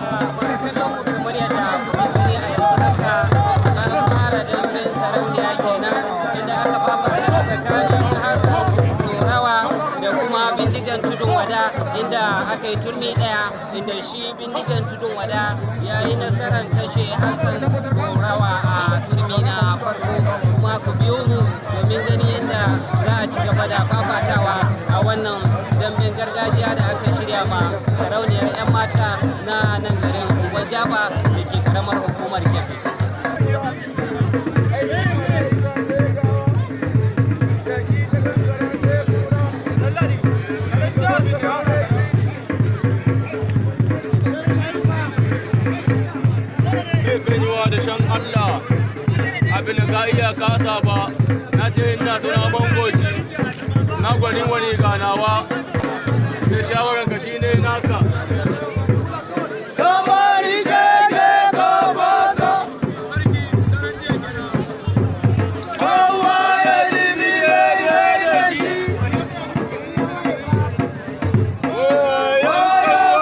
Kamar yadda kuka gani, a yanzu haka an fara damben sarauniya kenan, inda aka fafata tsakanin Hassan Dorawa da kuma Bindigan Tudun Wada, inda aka yi turmi daya, inda shi Bindigan Tudun Wada ya yi nasarar kashe Hassan Dorawa a turmi na farko. Kuma ku biyo mu domin ganin yadda za a ci gaba da fafatawa a wannan damben gargajiya da aka shirya ma sarauniyar 'yan mata na nan garin Unguwar Jaba da ke karamar hukumar Kebbi. Ganewa da shan Allah, abin da ka iya kasa ba. Na ce ina tuna bangoji na gwani wani ganawa da shawaranka shine naka. Somebody take it over. Kowa ya nemi daidai da shi. Kowa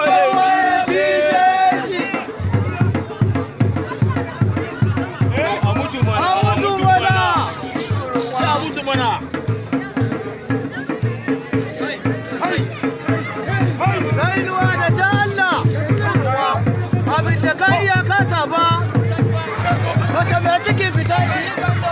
ya fishe shi. A mutu mana. A mutu mana. A mutu mana. Kainuwa da ta Allah. Abin da ka iya kasa ba. Mace mai ciki fita ki yi kallo.